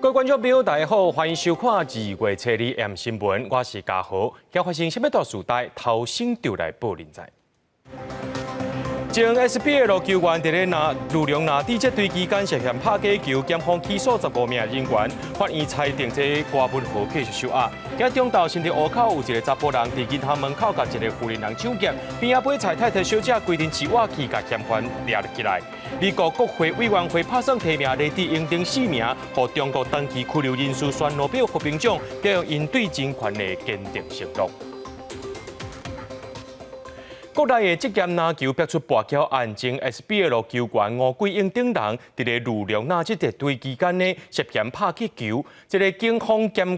各位觀眾朋友，大家好，歡迎收看2月初二暗新聞，我是嘉豪。今發生啥物大事代，頭先就來報恁知。前 SBL 球員佇咧拿裕隆藍地這隊期間涉嫌拍假球，檢方起訴15名人員，法院裁定這郭文豪繼續收押。今中晝新竹湖口有一個查埔人佇銀行門口共一個婦人搶劫，邊仔買菜太太小姐規陣飼活去共嫌犯掠起來。美國國會委員會拍算提名黎智英等四名，予中國長期拘留人士選諾貝爾和平獎，表揚𪜶對人權的堅定承諾。國內的職業籃球爆出跋筊案，前 SBL 球員吳桂英等人，佇咧裕隆納吉隊期間呢，涉嫌拍假球。這个警方經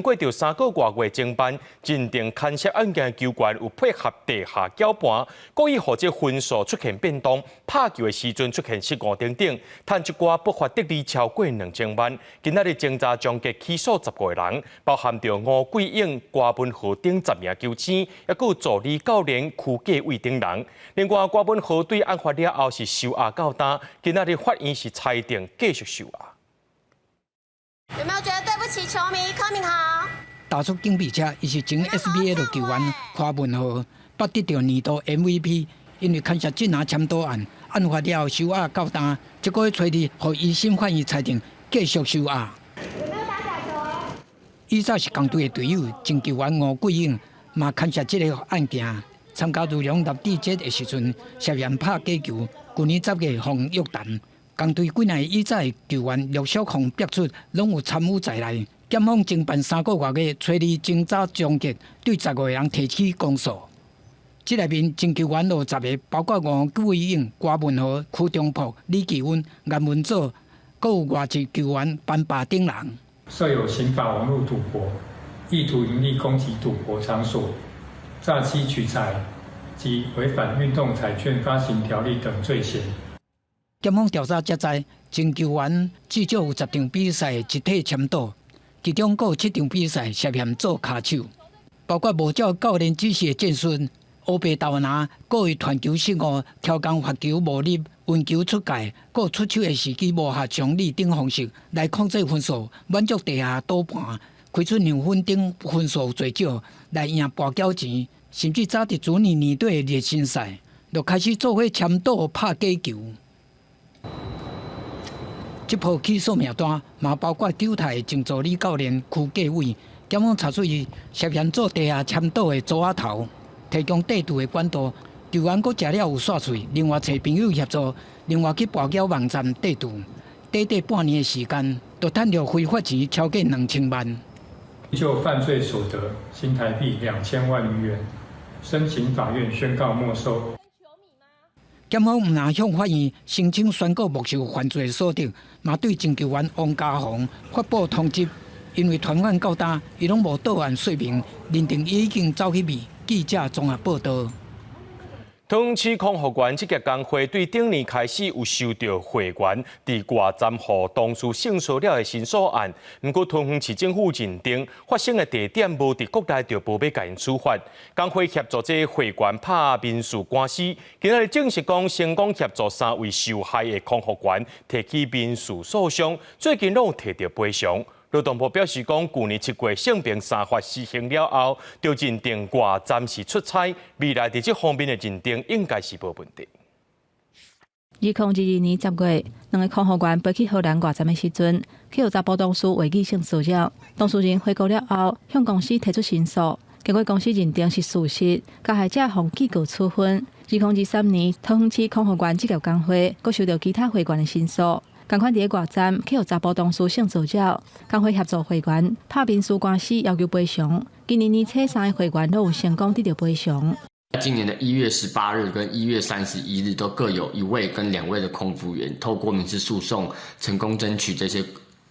過著3個外月偵辦，認定牽涉案件的球員有配合地下攪盤，故意予這分數出現變動，拍球的時陣出現失誤等等，趁一寡不法得利超過2000萬。今仔日偵查終結起訴15個人，包含著吳桂英、郭文豪等10名球星，抑閣有助理教練區繼偉等人。另外，郭文豪對案發了後是收押到今，今仔日法院是裁定繼續收押。有沒有覺得對不起球迷柯敏豪？踏出警備車，伊是前 SBL 球員柯文豪，捌得著年度 MVP，因為牽涉這拿簽賭案，案發了後收押到今，這個月初二，予一審法院裁定繼續收押。有沒有打假球？以早是同隊的隊友，前球員吳桂英嘛牽涉這个案件，參加裕隆立志節的時陣，涉嫌拍假球，舊年10月予約談。同隊幾名以早的球員陸續予逼出，攏有參與在內。檢方偵辦3個外月，初二偵查終結，對15個人提起公訴。這內面前球員有10個，包括吳桂英、郭文豪、區中璞、李繼溫、顏文祖，閣有外籍球員班霸等人。設有刑法網路賭博、意圖營利攻擊賭博場所、詐欺取財及違反運動彩券發行條例等罪嫌。檢方調查才知，前球員至少有10場比賽集體簽賭，其中閣有7場比賽涉嫌做跤手，包括無照教練指示的戰術、烏白投籃、故意傳球失誤、超工罰球無入、運球出界、閣出手的時機無合常理等方式來控制分數，滿足地下賭盤，開出讓分等分數濟少來贏跋筊錢，甚至早佇去年年底的熱身賽就開始做伙簽賭拍假球。這波起訴名單嘛包括九泰前助理教練區繼偉，檢方查出伊涉嫌做地下簽賭的組仔頭，提供綴賭的管道，球員閣食了有煞喙，另外揣朋友協助，另外去跋筊網站綴賭，短短半年的時間，就趁著非法錢超過2000萬。就犯罪所得新台幣2000萬餘元，申請法院宣告沒收。檢方毋但向法院申請宣告沒收犯罪所得，嘛對前球員王家宏發布通緝，因為傳案到今，伊攏無到案說明，認定伊已經走去未。記者綜合報道。桃園市空服員職業工會對頂年開始有收著會員佇外站予同事性騷擾的申訴案，毋過桃園市政府認定發生的地點無佇國內，就無欲共𪜶處罰。工會協助這會員拍民事官司，今仔日正式講成功協助三位受害的空服員提起民事訴訟，最近攏有提著賠償。勞動部表示講，舊年7月性平三法施行了後，就認定外站是出差，未來佇這方面的認定應該是無問題。2022年10月，兩个空服員飛去荷蘭外站的時陣，去予查埔同事話語性騷擾。當事人回國了後，向公司提出申訴，結果公司認定是事實，加害者予記過處分。2023年，桃園市空服員職業工會閣收著其他會員的申訴。仝款佇咧外站去予查埔同事性騷擾，工會協助會員拍民事官司，要求賠償。今年年初三个會員攏有成功得著賠償。今年的1月18日跟1月31日都各有一位跟兩位的空服員透過民事訴訟成功爭取這些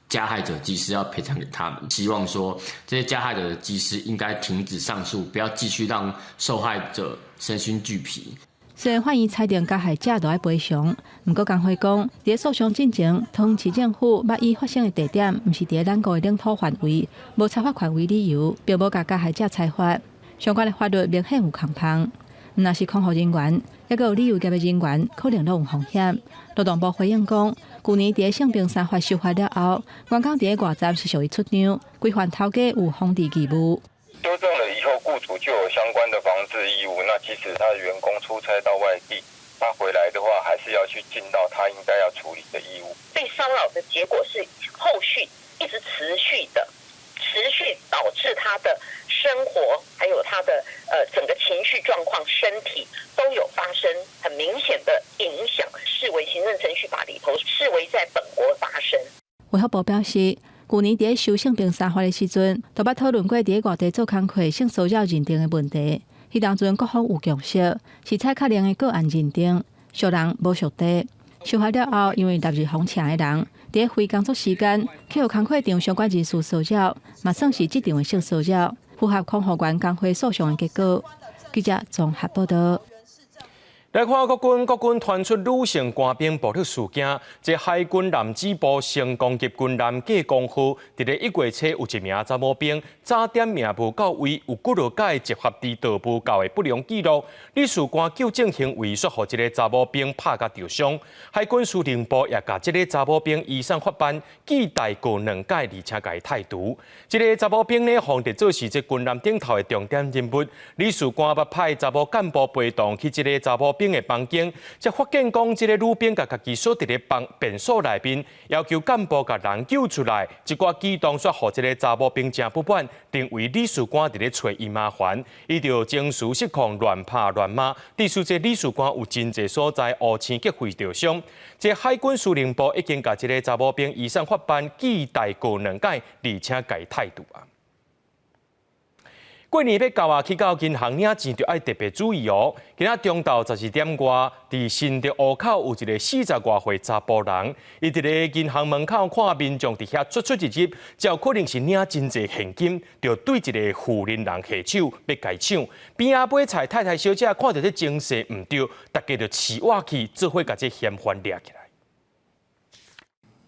加害者機師要賠償給他們。希望說這些加害者的機師應該停止上訴，不要繼續讓受害者身心俱疲。雖然法院裁定加害者著愛賠償，毋過工會講，佇訴訟進前，桃園市政府捌以發生的地點毋是佇咧咱國的領土範圍，無裁罰權為理由，並無共加害者裁罰。相關的法律明顯有空縫。毋但是空服人員，抑猶閣有旅遊業的人員可能攏有風險。勞動部回應講，舊年佇性平三法修法了後，員工佇外站是屬於出場，規範頭家有防治義務。修正了以後，僱主就有相關的防治義務。那即使他的員工出差到外地，他回來的話，還是要去盡到他應該要處理的義務。被騷擾的結果是後續一直持續的，持續導致他的生活，還有他的整個情緒狀況、身體都有發生很明顯的影響，視為行政程序法裡頭視為在本國發生。衛福部表示，舊年佇修性平三法的時陣，就捌討論過佇外地做工課性騷擾認定的問題。彼當陣各方有共識，是採較靈的個案認定，熟人無熟地。修法了後，因為納入風險的人，佇非工作時間去予工課場相關人士騷擾，嘛算是職場的性騷擾，符合空服員工會訴訟的結果。記者綜合報道。來看國軍，國軍傳出女性官兵暴力事件，這海軍男子部成功級軍艦繼光號，佇咧1月初有一名查某兵早點名無到位，有幾落改集合佇道步教的不良記錄，理事官糾正行為，煞予這个查某兵拍共著傷。海軍司令部也共這个查某兵移送法辦，記大過兩屆，而且共伊退除。這个查某兵呢，予列做是這軍艦頂頭的重點人物，理事官捌派查某幹部陪同去這个查某兵的房間，才發現講這个女兵共家己鎖佇咧房便所內面，要求幹部共人救出來。這寡舉動煞予這个查某兵誠不滿，認為理事官佇咧揣伊麻煩，伊就情緒失控，亂拍亂罵。致使這理事官有真濟所在烏青結血著傷。這海軍司令部已經共這个查某兵移送法辦，記大過兩屆，而且共伊退除啊。過年欲到啊，去到銀行領錢就愛特別注意哦。今仔中晝12點外，佇新竹湖口有一个40外歲查埔人，伊佇咧銀行門口看民眾佇遐出出入入，就有可能是領真濟現金，就對一个婦人人下手欲共伊搶。邊仔買菜太太小姐看著這情勢毋對，大家就飼倚去，做伙共這嫌犯掠起來。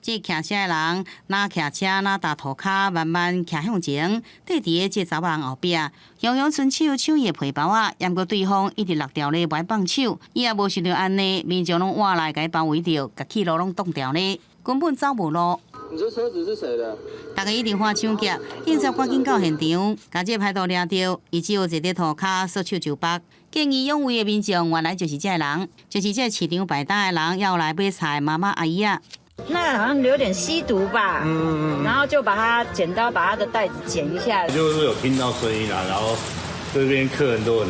這騎車的人，若騎車若踏塗跤，慢慢騎向前，綴佇咧這查某人後壁，雄雄伸手搶伊的皮包仔，毋過對方一直落掉咧，無愛放手，伊也無想著按呢，民眾攏倚來共伊包圍著，共去路攏擋牢咧，根本走無路。你這車子是誰的？大家一直喊搶劫，警察趕緊到現場，共這歹徒掠著，伊只有坐佇塗跤，束手就縛。見義勇為的民眾，原來就是這个人，就是這个市場擺檔的人，要來買菜媽媽阿姨仔。那個好像有點吸毒吧，然後就把他剪刀把他的袋子剪一下。就是有聽到聲音啦，然後這邊客人都很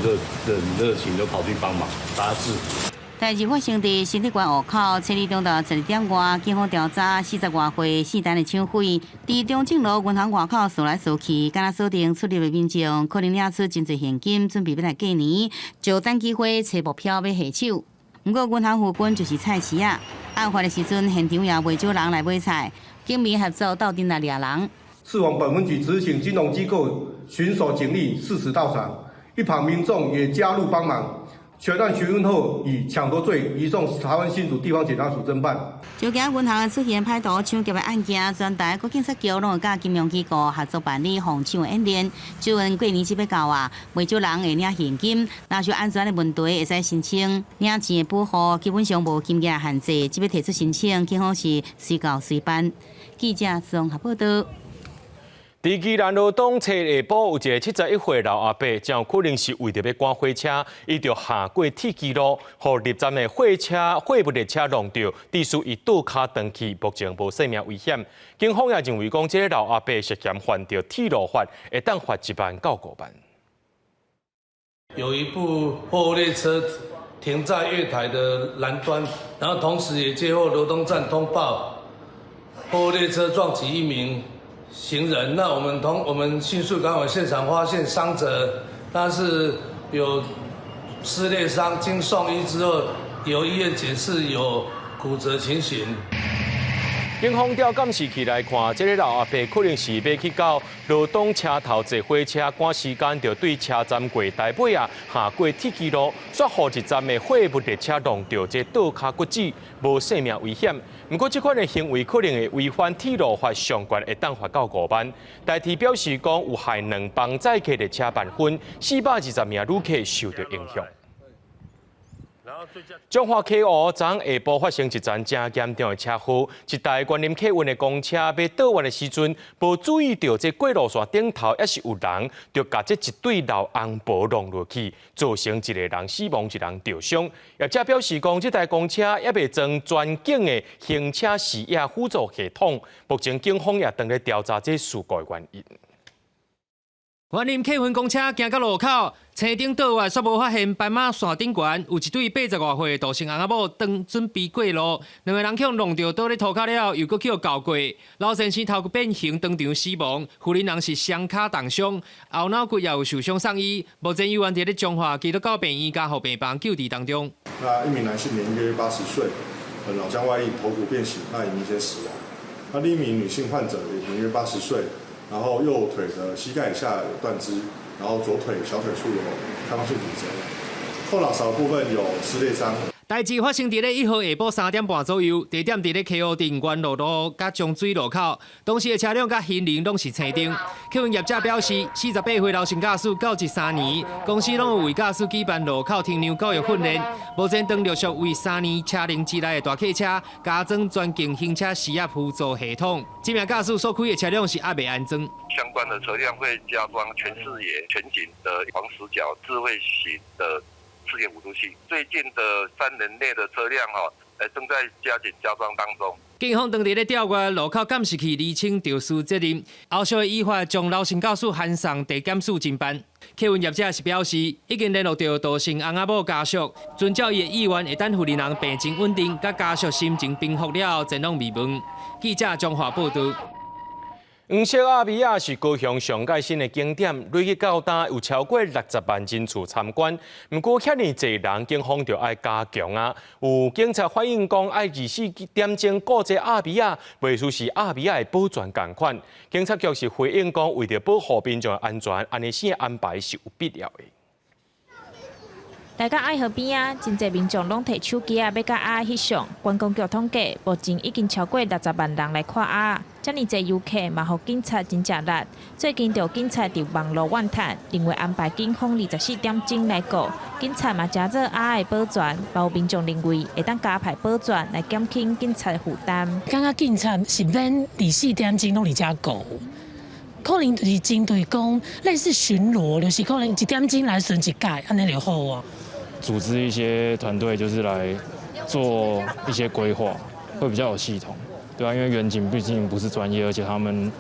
熱情，都跑去幫忙，把他制服。代誌發生佇新竹縣湖口，初二中晝12點外，警方調查40外歲姓陳的搶匪，佇中正路銀行外口掃來掃去，敢若鎖定出入的民眾，可能領出真濟現金，準備欲來過年，就等機會揣目標欲下手。毋過銀行附近就是菜市仔，案發的時陣現場也袂少人來買菜，警民合作鬥陣來掠人。士林本分局執行金融機構巡守警力適時到場，一旁民眾也加入幫忙。全案詢問後，以搶奪罪移送台灣新竹地方檢察署偵辦。就驚銀行出現歹徒搶劫的案件，全台各警察局攏會佮金融機構合作辦理防搶演練。就因過年這欲到啊，袂少人會領現金，若是安全的問題，會使申請領錢的保護，基本上無金額限制，這欲提出申請，警方是隨到隨辦。記者綜合報道。佇宜蘭羅東初下晡有一个71歲老阿伯，真有可能是為著欲趕火車，伊就下過鐵枝路，予入站的火車貨物列車撞著，致使伊倒跤斷去，目前無性命危險。警方也認為講，這个老阿伯涉嫌犯著鐵路法，會當罰1萬到5萬。有一部貨物列車停在月台的南端，然後同時也接獲羅東站通報，貨物列車撞擊一名行人，那我們迅速趕往現場，發現傷者，但是有撕裂傷，經送醫之後，由醫院檢視有骨折情形。警方調監視器來看，這个老阿伯可能是欲去到羅東車頭坐火車，趕時間就對車站櫃台尾啊下過鐵枝路，煞予一站的貨物列車撞著，這倒跤骨折，無性命危險。毋過這款的行為可能會違反鐵路法，上懸會當罰到5萬。台鐵表示講，有害兩班載客列車慢分，420名旅客受著影響。彰化溪湖昨下晡發生一場真嚴重的車禍，一台員林客運的公車欲倒彎的時陣，無注意著這過路線頂頭猶是有人，就共這一對老翁婆撞落去，造成一個人死亡，一人著傷。業者表示講，這台公車猶未裝全景的行車視野輔助系統，目前警方也正咧調查這事故的原因。員林客運公車行到路口，青燈倒彎，煞無發現斑馬線頂懸有一對80外歲的杜姓翁仔某，當準備過路，兩个人予挵著倒咧塗跤了後，又閣予轎過。老先生頭骨變形，當場死亡；婦人人是雙跤重傷，後腦骨也有受傷送醫。目前猶原佇咧彰化基督教病院加護病房救治當中。那一名男性年約80歲，腦漿外溢，頭骨變形，那已明顯死亡。那另一名女性患者也年約80歲。然後右腿的膝蓋以下有斷肢，然後左腿小腿處有開放性骨折，後腦勺部分有撕裂傷。代誌發生佇咧1號下晡3點半左右，地點佇咧溪湖鎮元路路佮漳水路口，當時的車輛佮行人攏是青燈。客運業者表示，48歲老姓駕駛到這3年，公司攏有為駕駛舉辦路口停讓教育訓練。目前當陸續為3年車齡之內的大客車加裝全景行車視野輔助系統。這名駕駛所開的車輛是猶未安裝。相關的車輛會加裝全視野、全景的防死角、智慧型的視野輔助器。最近的3年內的車輛哈，正在加緊加裝當中。警方當佇咧調閱路口監視器，釐清肇事責任，後續會依法將老姓駕駛函送地檢署偵辦。客運業者是表示，已經聯絡著杜姓翁仔某家屬，遵照伊的意願，會等婦人人病情穩定，佮家屬心情平復了後，前往慰問。記者彰化報導。黃色鴨米仔是高雄上蓋新的景點，累計到今有超過60萬人次參觀。毋過遐爾濟人，警方就愛加強啊。有警察反映講，愛24點鐘顧這鴨米仔，袂輸是鴨米仔的保全仝款。警察局是回應講，為著保護民眾的安全，按呢款安排是有必要的。來到愛河邊仔，真濟民眾攏提手機仔，欲佮鴨翕相。觀光局統計，目前已經超過60萬人來看鴨。遮爾濟遊客嘛，予警察真食力。最近就有警察佇網路怨嘆，認為安排警方24點鐘來顧，警察嘛誠做鴨的保全，嘛有民眾認為會當加派保全來減輕警察負擔。感覺警察是免24點鐘攏佇遮顧。可能就是針對講類似巡邏，就是可能1點鐘來巡一擺，按呢就好啊。組織一些團隊，就是來做一些規劃，會比較有系統，對啊，因為員警畢竟不是專業，而且他們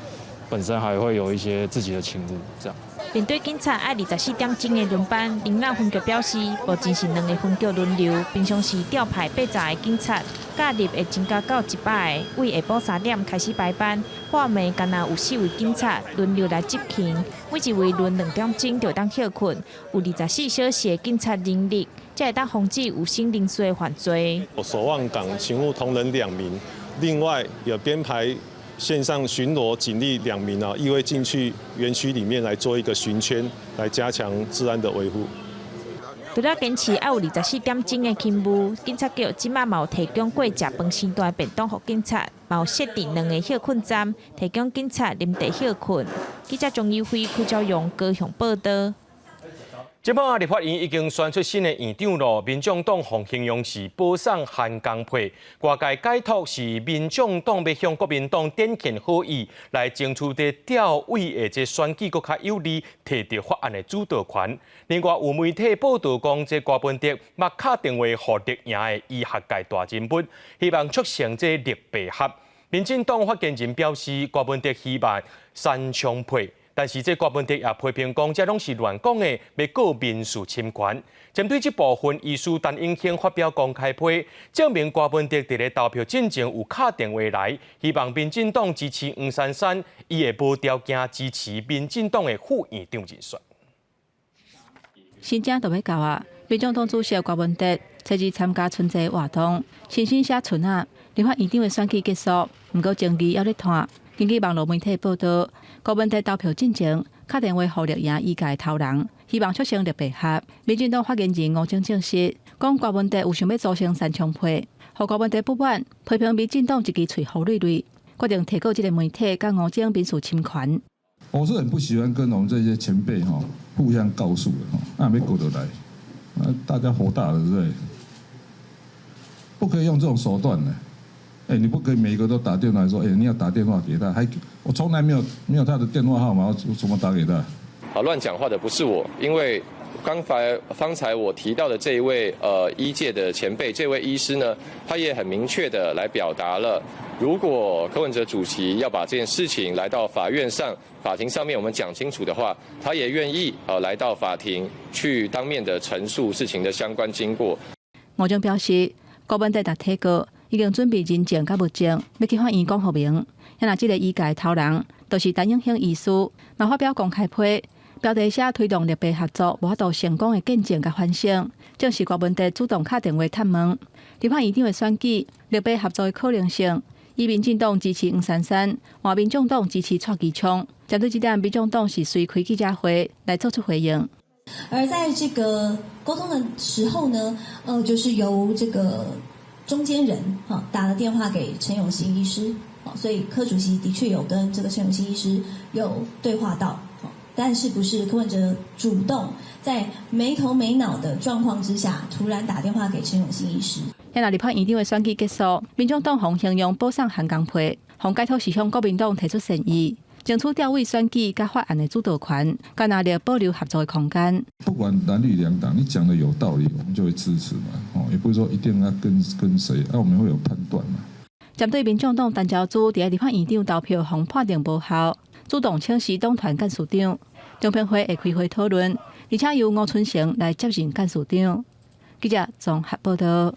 本身還會有一些自己的勤務，這樣。面對警察愛24點鐘的輪班，仁老分局表示，目前是兩个分局輪流，平常時調派80个警察，假日會增加到100个，為下晡3點開始排班，半暝干焦有四位警察輪流來執勤，每一位輪2點鐘就當歇睏，有24小時的警察人力，才會當防止有省人數的犯罪。守望崗勤務同仁2名，另外有編排線上巡邏警力2名啊，亦會進去園區裡面來做一個巡圈，來加強治安的維護。除了堅持愛有24點鐘的勤務，警察局這馬嘛有提供過食飯時段便當予警察，嘛有設置兩个歇睏站，提供警察臨時歇睏。記者鍾友輝、柯昭勇高雄報導。這擺立法院已經選出新的院長囉，民眾黨予形容是保送韓江配，外界解讀是民眾黨欲向國民黨展現好意，來爭取佇調位的這選舉閣較有利，提著法案的主導權。另外有媒體報導講，這柯文哲嘛敲電話予綠營的醫學界大人物，希望促成這綠白合。民進黨發言人表示，柯文哲希望三重配。但是這柯文哲也批評講，這攏是亂講的，欲告民事侵權。針對這部分，醫師陳永興發表公開批，證明柯文哲佇咧投票進前有敲電話來，希望民進黨支持黃珊珊，伊會無條件支持民進黨的副院長人選。新正就欲到啊！民眾黨主席柯文哲初二參加春祭活動，親身寫春仔。立法院長的選舉結束，毋過爭議猶咧拖。根據網路媒體報導，柯文哲投票進前敲電話予綠營醫界頭人，希望促成綠白合。民進黨發言人吳崢證實，講柯文哲有想欲組成三重配，予柯文哲不滿，批評民進黨一支喙予嘰嘰，決定提告這个媒體佮吳崢民事侵權。我是很不喜歡跟我們這些前輩哈互相告訴的哈，那欲告就來，啊大家火大了對不對？不可以用這種手段的。哎，你不可以每一個都打電話來說，哎，你要打電話給他，還我從來沒有他的電話號碼，我怎麼打給他？好，亂講話的不是我，因為方才我提到的這一位醫界的前輩，這位醫師呢，他也很明確的來表達了，如果柯文哲主席要把這件事情來到法院上、法庭上面，我們講清楚的話，他也願意來到法庭去當面的陳述事情的相關經過。吳忠表示，柯文哲若提告，已經準備人證佮物證，欲去法院講予明。若這个醫界頭人，就是陳永興醫師，嘛發表公開批，標題寫推動綠白合作無法度成功的見證佮反省，證實柯文哲主動敲電話探問。立法院長的選舉，綠白合作的可能性，以民進黨支持黃珊珊，換民眾黨支持蔡其昌。針對這點，民眾黨是隨開記者會來做出回應。而在這個溝通的時候呢，就是由這個中間人哈打了電話給陳永新醫師，所以柯主席的確有跟這個陳永新醫師有對話到，但是不是柯文哲主動在沒頭沒腦的狀況之下，突然打電話給陳永新醫師。若立法院長的選舉結束，民眾黨予形容保送韓江批，予解託是向國民黨提出善意，爭取調位選舉佮法案的主導權，佮藍綠保留合作的空間。不管藍綠兩黨，你講的有道理，我們就會支持嘛。哦，也不是說一定要跟誰，那我們會有判斷嘛。針對民眾黨陳昭姿佇立法院長投票予判定無效，主動請辭黨團幹事長，中評會會開會討論，而且由吳春成來接任幹事長。記者綜合報道。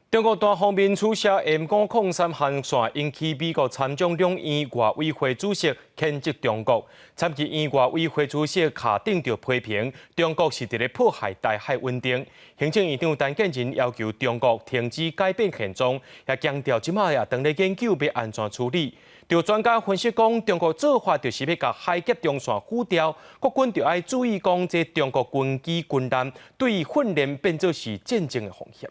中國單方面取消 M503航線，引起美國參眾兩院外委會主席譴責中國。參議院外委會主席卡丁就批評中國是佇咧破壞台海穩定。行政院長陳建仁要求中國停止改變現狀，也強調這馬也當咧研究欲按怎處理。就專家分析講，中國做法就是欲共海峽中線撕掉，國軍就愛注意講，這中國軍機軍艦對訓練變做是戰爭的風險。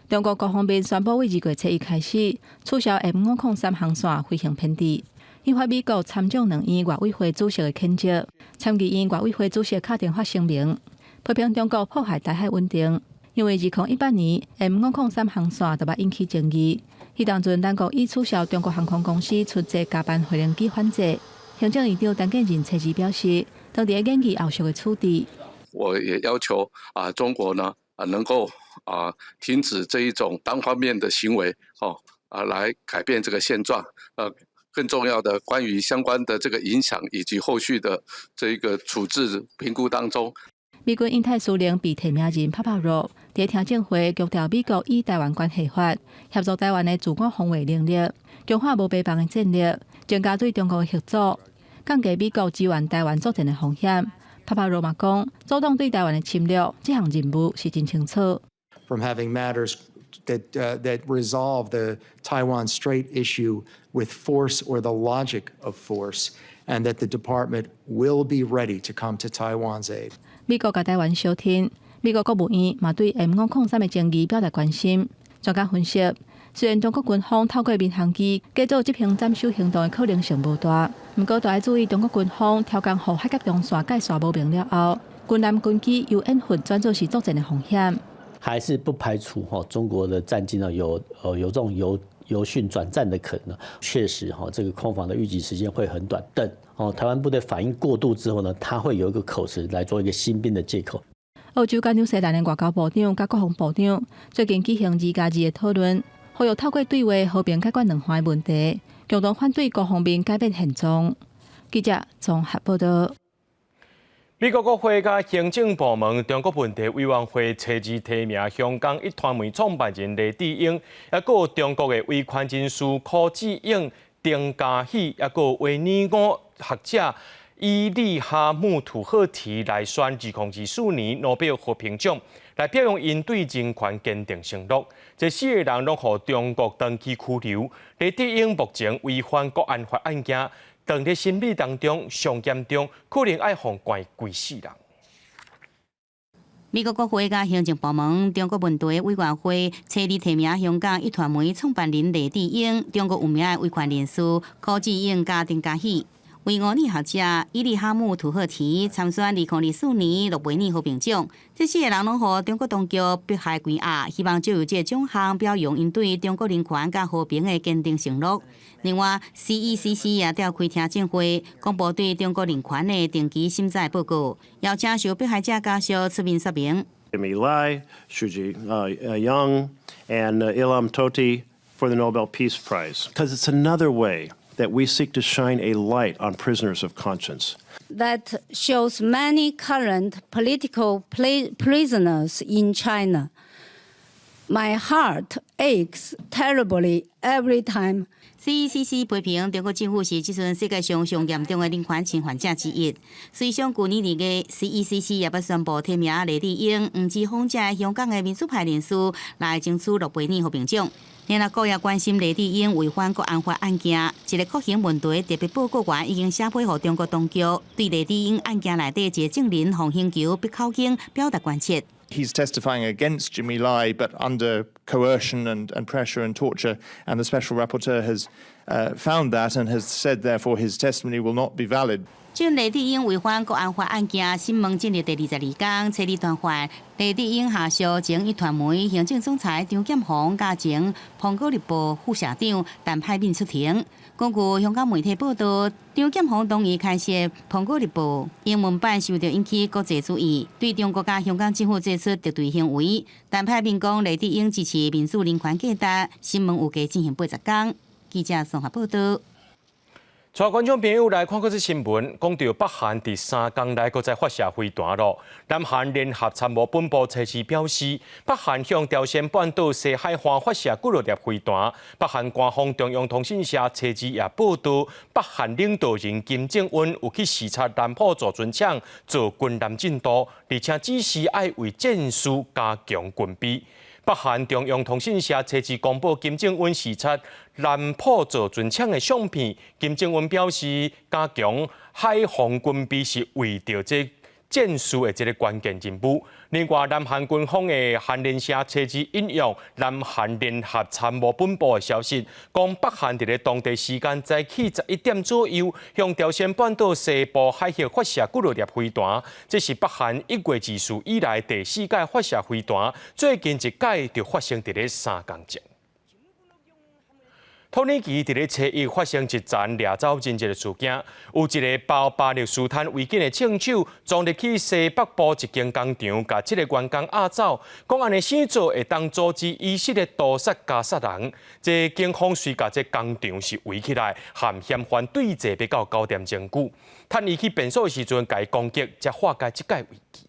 中國國防部宣布，對二月初一開始取消 M503航線飛行編制，引發美國參眾兩院外委會主席的譴責。參議院外委會主席卡丁發聲明，批評中國破壞台海穩定。因為2018年 M503航線就捌引起爭議，彼當陣咱國已取消中國航空公司出借加班飛行機反制。行政院長陳建仁初時表示，當佇咧研議後續的處置。我也要求啊，中國呢啊能夠啊停止這一種單方面的行為，哦啊來改變這個現狀。更重要的關於相關的這個影響以及後續的這一個處置評估當中。美軍印太司令被提名人帕帕羅佇聽證會強調，美國以台灣關係法協助台灣的自我防衛能力，強化無白房的戰略，增加對中國的合作，降低美國支援台灣作戰的風險。帕帕羅嘛講，阻擋對台灣的侵略，這項任務是真清楚。 From having matters that resolve the Taiwan Strait issue with force or the logic of force, and that the department will be ready to come to Taiwan's aid. 美國共台灣相挺，美國國務院嘛對 M503的爭議表達關心。專家分析，雖然中國軍方透過民航機計做執行斬首行動的可能性無大，毋過都愛注意中國軍方調工予海峽中線界線無明了後，軍艦軍機由演訓轉做是作戰的風險。還是不排除哈中國的戰機呢有這種由訓轉戰的可能。確實哈，這個空防的預警時間會很短。等哦，台灣部隊反應過度之後呢，他會有一個口實來做一個興兵的借口。澳洲佮紐西蘭的外交部長佮國防部長最近舉行2加2的討論，呼籲透過對話和平解決兩岸的問題，共同反對各方面改變現狀。記者綜合報道。美國國會佮行政部門中國問題委員會初二提名香港壹傳媒創辦人黎智英，抑閣有中國的維權人士柯志勇、丁家喜，抑閣有維吾爾學者伊力哈木吐赫提來選2024年諾貝爾和平獎，來表揚𪜶對人權堅定承諾。這四个人攏予中國長期拘留。黎智英目前違反國安法案件，當咧審理當中上嚴重，可能愛予關規世人。美國國會佮行政部門中國問題委員會初二提名香港壹傳媒創辦人黎智英、中國有名的維權人士柯志勇佮丁家喜。維吾爾學者伊力哈木土赫提參選2024年諾貝爾和平獎。這四个人攏予中國當局迫害關押，希望藉由這個獎項表揚𪜶對中國人權佮和平的堅定承諾。另外，CECC 也召開聽證會，公布對中國人權的定期審查報告，邀請受迫害者家屬出面說明。 Jimmy Lai, Xu Zhiyong, and Ilham Tohti for the Nobel Peace Prize, because it's another way that we seek to shine a light on prisoners of conscience. That shows many current political prisoners in China. My heart aches terribly every time. CECC 批評中國政府是這陣世界上上嚴重的人權侵犯者之一。隨上舊年2月，CECC 也欲宣布提名黎智英、黃之鋒這香港的民主派人士來爭取諾貝爾和平獎。聯合國也關心黎智英違反國安法案件，一个酷刑問題特別報告員已經寫批予中國當局，對黎智英案件內底一个證人洪興球逼口供表達關切。 He's testifying against Jimmy Lai, but under coercion and pressure and torture. And the special rapporteur has found that and has said, therefore, his testimony will not be valid. 就黎智英違反國安法案件審問進入第22天，初二傳喚黎智英下屬前壹傳媒行政總裁張劍虹佮前蘋果日報副社長陳沛敏出庭。根據香港媒體報道，張劍虹同意開設蘋果日報英文版，受到引起國際注意，對中國佮香港政府做出敵對行為。陳沛敏講，黎智英支持民主人權價值，審問預計進行80天。記者綜合報道。帶觀眾朋友來看閣這新聞，講到北韓佇3工內閣再發射飛彈囉。南韓聯合參謀本部初時表示，北韓向朝鮮半島西海岸發射幾落粒飛彈。北韓官方中央通訊社初二也報道，北韓領導人金正恩有去視察南浦造船廠做軍艦進度，而且指示愛為戰事加強軍備。北韓中央通訊社初二公布金正恩視察南浦造船廠的相片。金正恩表示，加強海防軍備是為著這戰事的這个關鍵任務。另外，南韓軍方的韓聯社初二引用南韓聯合參謀本部的消息，講北韓佇咧當地時間早起11點左右，向朝鮮半島西部海域發射幾落粒飛彈。這是北韓1月24以來第四擺發射飛彈，最近一擺就發生佇咧3工前。土耳其佇咧初一發生一場掠走人質的事件，有一个包巴勒斯坦圍巾的槍手闖入去西北部一間工廠，共這个員工押走，講按呢做會當阻止以色列屠殺加薩人。這警方隨共這工廠是圍起來，和嫌犯對峙欲到9點鐘久，趁伊去便所的時陣，共伊攻擊，才化解這个危機。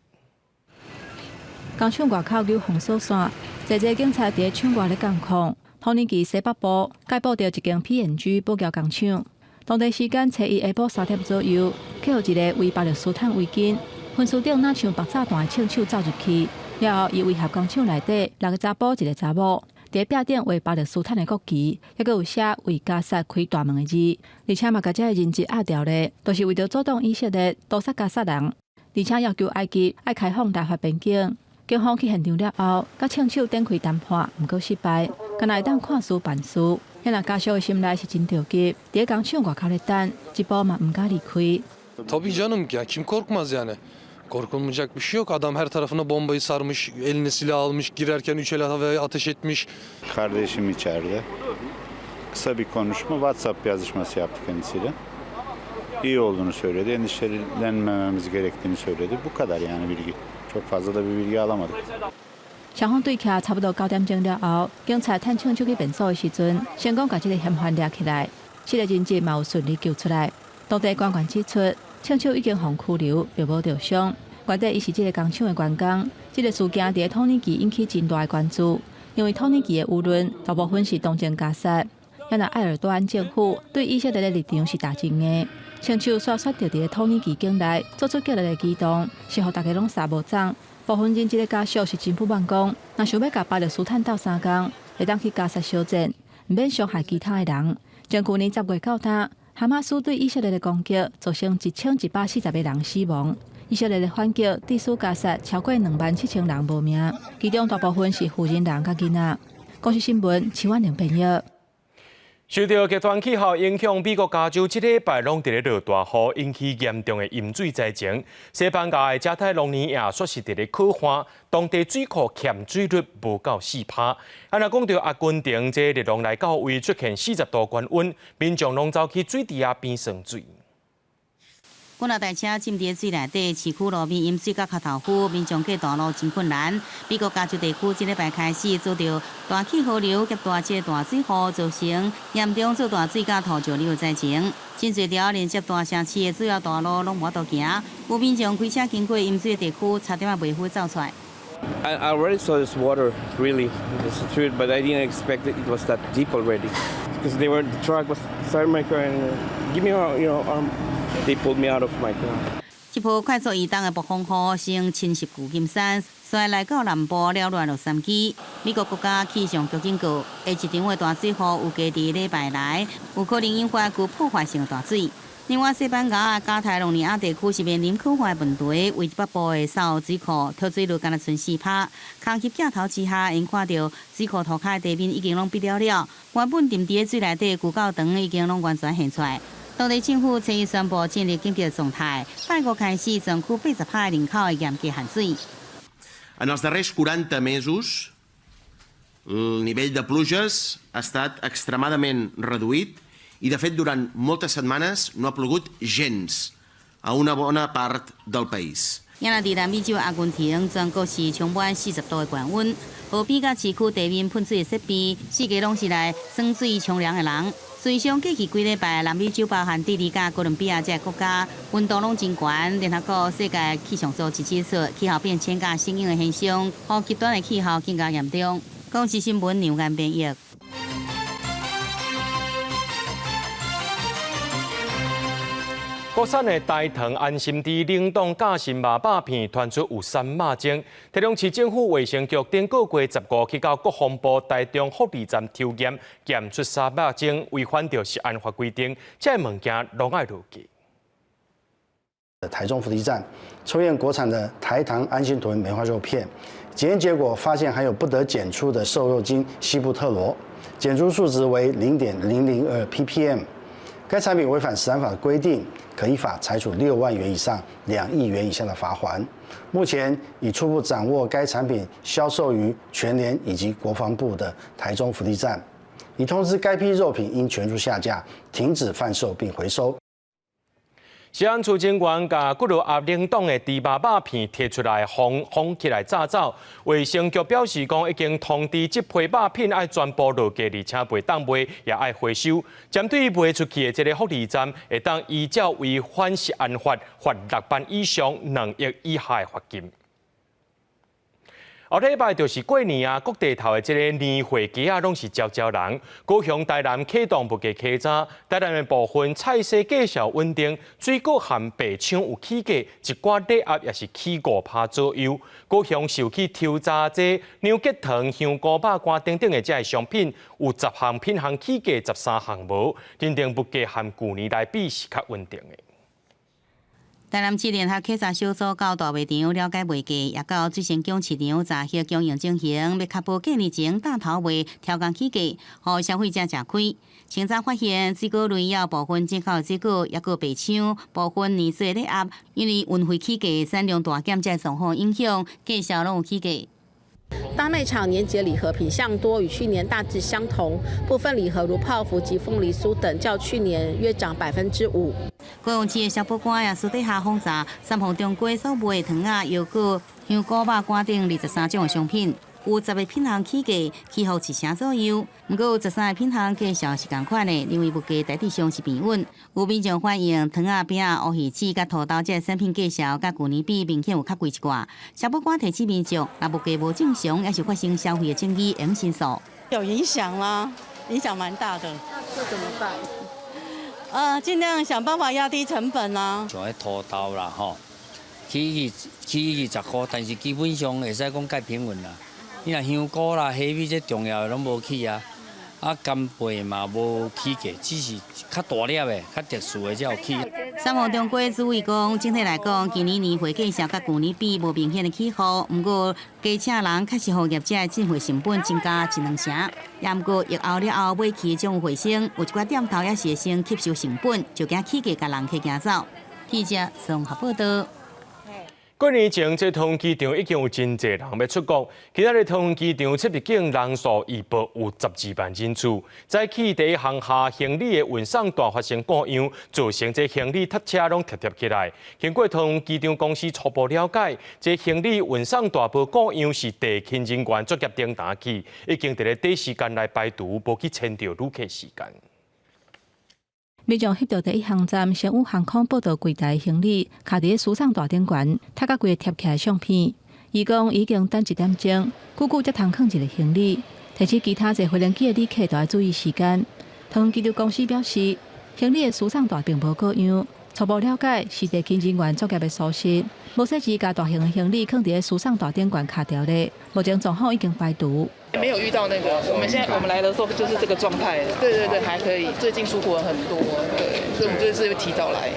工廠外口有封鎖線，濟濟警察佇咧廠外咧監控。土耳其西北部逮捕著一間 P&G 保潔工廠，當地時間初一下晡3點左右，去予一个圍巴勒斯坦圍巾，分屍頂若像爆炸彈的槍手走入去，了後伊威脅工廠內底六个查埔一个查某，佇壁頂畫巴勒斯坦的國旗，猶閣有寫為加薩開大門的字，而且嘛共這个人質押牢咧，就是為著阻擋以色列屠殺加薩人，而且要求埃及愛開放拉法邊境。警方去現場了後，佮槍手展開談判，毋過失敗，敢若會當看事辦事。遐若家屬的心內是真著急，佇咧工廠外口咧等，一步嘛毋敢離開。 Tabii canım ya kim korkmaz yani. Korkulmayacak bir şey yok. Adam her tarafına bombayı sarmış, eline silah almış, girerken üç el havaya ateş etmiş. Kardeşim içeride. Kısa bir konuşma, WhatsApp yazışması yaptı kendisiyle. İyi olduğunu söyledi, endişelenmememiz gerektiğini söyledi. Bu kadar yani bilgi. Çok fazla da bir bilgi alamadık. 雙方對峙差不多9點鐘了後，警察趁槍手去便所的時陣，成功共這个嫌犯掠起來，七个人質嘛有順利救出來。當地官員指出，槍手已經予拘留，並無著傷。原底伊是這个工廠的員工。這个事件佇土耳其引起真大的關注，因為土耳其的輿論大部分是同情加薩，遐若埃爾多安政府對以色列的立場是打真的。槍手煞選擇佇土耳其境內做出激烈的舉動，是予大家攏捎無總。部分人質的家屬是真不滿，講若想欲共巴勒斯坦鬥相共，會當去加薩小戰，毋免傷害其他的人。從舊年10月到今，哈馬斯對以色列的攻擊造成1140個人死亡。以色列的反擊致使加薩超過2萬7千人無命，其中大部分是婦人人佮囡仔。公視新聞，徐婉玲編譯。受著極端氣候影響，美國加州這禮拜攏佇咧落大雨，引起嚴重的淹水災情。西班牙的加泰隆尼亞煞是佇咧洘旱，當地水庫欠水率無夠4%。啊，若講著阿根廷，這熱浪來到位出現40度高溫，民眾攏走去水池仔邊耍水。幾若台車浸佇水內底，市區路面淹水到跤頭膚，民眾過大路真困難。美國加州地區這禮拜開始遭著大氣河流及大隻大水雨，造成嚴重做大水佮土石流災情。真濟條連接大城市的主要大路攏無法度行，有民眾開車經過淹水的地區，差點仔袂赴走出來。 I already saw this water, really, it's the truth, but I didn't expect it was that deep already. Because the truck was inside my car and give me your arm. They pulled me out of my car. 這波快速移動的暴風雨先侵襲舊金山，紲來到南部擾亂洛杉磯。美國國家氣象局警告，下一場的大水雨預計佇禮拜來，有可能引發具破壞性的大水。另外，西班牙的加泰隆尼亞地區是面臨洘旱問題，位北部的沙水庫脫水率干焦賰4%。空翕鏡頭之下，𪜶看著水庫塗跤的地面已經攏閉了了，原本沉佇水內底舊教堂已經攏完全現出來。當地政府初一宣布進入緊急狀態，拜五開始全區80%人口的嚴格限水。 En els darrers 40 mesos, el nivell de pluges ha estat extremadament reduït i, de fet, durant moltes setmanes no ha plogut gens a una bona part del país. 也若佇南美洲阿根廷，全國是充滿40度的高溫，河邊佮市區地面噴水的設備，四界攏是來耍水沖涼的人。隨上過去幾禮拜，南美洲包含智利佮哥倫比亞這個國家，溫度攏真懸。聯合國世界氣象組織指出，氣候變遷佮相應的現象，予極端的氣候更加嚴重。公視新聞梁安編譯。國產的台糖安心豬冷凍夾心肉肉片傳出有三肉精，台中市政府衛生局頂個月15去到國防部台中福利站抽驗，檢出三肉精，違反著食安法規定，這个物件攏愛落架。台中福利站抽驗國產的台糖安心豚梅花肉片，檢驗結果發現含有不得檢出的瘦肉精西布特羅，檢出數值為0.002 ppm。該產品違反食安法的規定，可依法裁處6萬元以上2億元以下的罰鍰。目前已初步掌握該產品銷售於全聯以及國防部的台中福利站，已通知該批肉品應全數下架、停止販售並回收。食安處警員共幾落盒冷凍的豬肉肉片提出來封封起來炸走。衛生局表示講，已經通知這批肉品愛全部落架，而且袂當賣，也愛回收。針對賣出去的這个福利站，會當依照違反食安法，罰6萬以上2億以下的罰金。後禮拜就是過年啊，各地頭的這个年貨街仔攏是焦焦人。高雄、台南啟動物價起漲，台南的部分菜蔬價數穩定，水果和白搶有起價，一寡禮盒也是起5%左右。高雄受去抽查這牛角糖、香菇、肉乾等等的這个商品，有10項品項起價，13項無，認定物價和舊年來比是較穩定的。台南市聯合稽查小組到大賣場了解賣價，也到水仙港市場查核供應情形，欲確保過年前當頭賣調降起價，予消費者食虧。清查發現水果類有部分進口水果，抑閣白搶部分年歲禮盒，因為運費起價、產量大減這狀況影響，價數攏有起價。大賣場年節禮盒品項多，與去年大致相同，部分禮盒如泡芙及鳳梨酥等，較去年約漲5%。高雄市的消保官也私底下訪查三鳳中街所賣的糖仔、腰果、香菇、肉乾等23種的商品，有10個品項起價，起予1成左右。毋過有13個品項價數是仝款的，認為物價大致上是平穩。有民眾反映，糖仔、餅仔、烏魚子佮土豆這个產品價數，佮舊年比明顯有較貴一寡。消保官提醒民眾，若物價無正常，抑是發生消費的爭議，會用申訴。有影響啦，影響蠻大的。那這怎麼辦？盡量想辦法壓低成本啦。像彼土豆啦，吼，起去起20箍，但是基本上會使講較平穩啦。你若香菇啦、蝦米這重要的攏無起啊，啊干貝嘛無起價，只是較大粒的、較特殊的才有起。三王中國主委講，整體來講，今年年貨價數佮舊年比無明顯的起伏，毋過加請人確實予業者的進貨成本增加一兩成。也毋過疫後了後買氣總有回升，有一寡店頭也是會先吸收成本，就驚起價共人客驚走。記者綜合報道。過年前，這桃園機場已經有真濟人欲出國。今仔日桃園機場出入境人數預報有12萬人次。早起第一航廈行李的運送帶發生故障，造成這行李拖車攏疊疊起來。經過桃園機場公司初步了解，這行李運送帶無故障是地勤人員作業中彈起，已經佇咧短時間內排除，無去牽著旅客時間。民眾翕著第一航站星宇航空報到櫃台行李，卡佇咧輸送帶頂懸，疊甲規个疊起來相片。伊講已經等一點鐘，久久才通囥一个行李。提醒其他坐飛行機的旅客都愛注意時間。桃園機場公司表示，行李的輸送帶並無故障，初步了解是地勤人員作業的疏失，無細緻共大型的行李囥佇咧輸送帶頂懸卡著咧。目前狀況已經排除。沒有遇到那個，我們現在我們來的時候就是這個狀態。對對對，還可以。最近出國人很多，對，所以我們就是提早來。